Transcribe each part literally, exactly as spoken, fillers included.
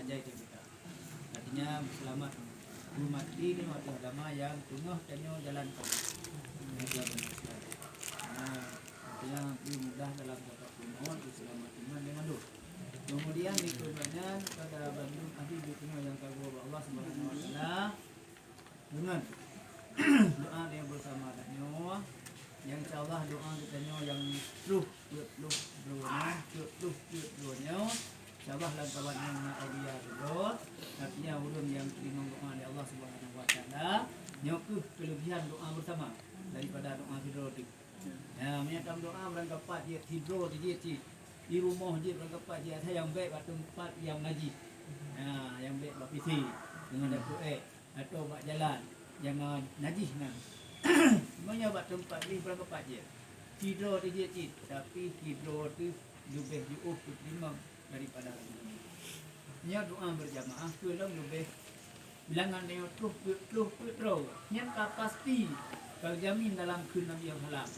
Jai teuh kita. Artinya, seulamat. Hormati nyoe ateueh agama nyang teungoh tanyoe jalankan. Nyoe beuna sekali. Nah, artinya, bri mudah dalam safar keunoe, seulamat iman dan mandum. Kemudian, dikeue nyan, pada bandum ahli di tanyoe nyang ka geuwoe bak Allah Subhanahu wa Taala, deungon doa nyang beusama tanyoe, nyang insya Allah doa geutanyoe nyang ploh peuet ploh droe nyoe, peuet ploh peuet droe nyoe, insya Allah lam kawan nyang na aulia keudroe, artinya ureueng nyang teurimong doa lé Allah Subhanahu wa Taala, nyoe kheueh keuleubihan doa beusama daripada doa keudroe teuh. Ya, meunyoe tam doa beurangkapat jeuet sidroe teuh jeuet cit, di rumoh jeuet beurangkapat jeuet asai nyang bèk bak teumpat nyang najih. Ya, nyang bèk bak P C, deungon dapur èk. Atau bak jalan nyang najih nyan. Meunyoe bak teumpat jih beurangkapat jih, sidroe teuh jeuet cit, tapi sidroe teuh leubeh jiôh keu teurimong daripada ureueng laén. Nyoe doa beurjamaah keu lom leubeh bilangan nyoe ploh peuet, ploh peuet droe. Nyan ka pasti ka jamin dalam kheun Nabi Muhammad.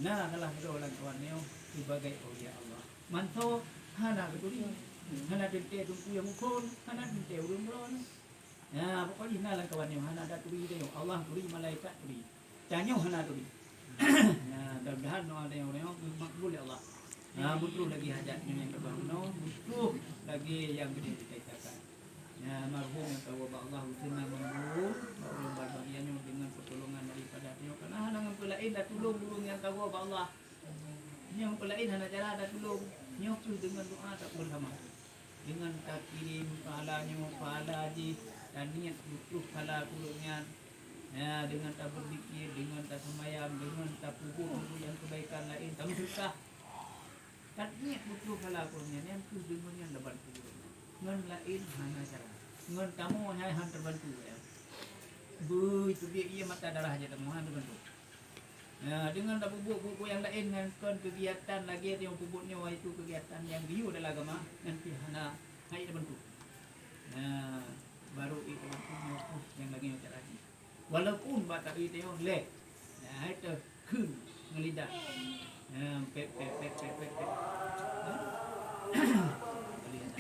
Na salah droe lam kawan nyoe sibagai aulia Allah. Mantong hana geuturi, hana teuntèe teungku nyang muphom, hana teuntèe ureueng droeneuh. Nah, pokok jih na lam kawan nyoe hana taturi tanyoe. Allah turi, malaikat turi. Tanyoe hana turi. Nah, mudah-mudahan doa tanyoe nyoe makbul lé Allah. Nah, beutôi lagi hajat nyoe nyang keubah bunoe, beutôi lagi nyang geudeh teuka-teuka. Nah, almarhum nyang ka geuwoe bak Allah, geuseunang mandum bak ureueng berbahagia nyoe deungon peutulongan daripada tanyoe. Karena hana ngon peue laén tatulông ureueng nyang ka geuwoe bak Allah. Nyang peulaén hana cara tatulông, nyoe kheueh deungon doa tapeureuhama. Deungon takirém pahala nyoe, pahala jih, taniet beutôi pahala keu ureueng nyan. Ya, deungon tabeuzikir, deungon taseumayang, deungon tapeubuet-buet nyang keubaikan laén, tameuseudeukah. Taniet beutôi pahala keu ureueng nyan, nyan kheueh deungon nyan tabantu ureueng nyan. Ngon laén hana cara. Ngon tamoe hai han tabantu, ya. Beuteubiet ié mata darah jih tamoe han tabantu. Ya, deungon tapeubuet buet-buet nyang laén ngon kon keugiatan lagèe nyang peubuet nyoe, yaitu keugiatan nyang geuyue dalam agama, nyan pih hana hai tabantu. Ya, baru ié tabantu nyoe pih nyang lagèe nyoe cara jih. Walaupun bak tabi nyoe lé, ya, hai teuh kheun ngon lidah. Ya, pet, pet, pet. Ya.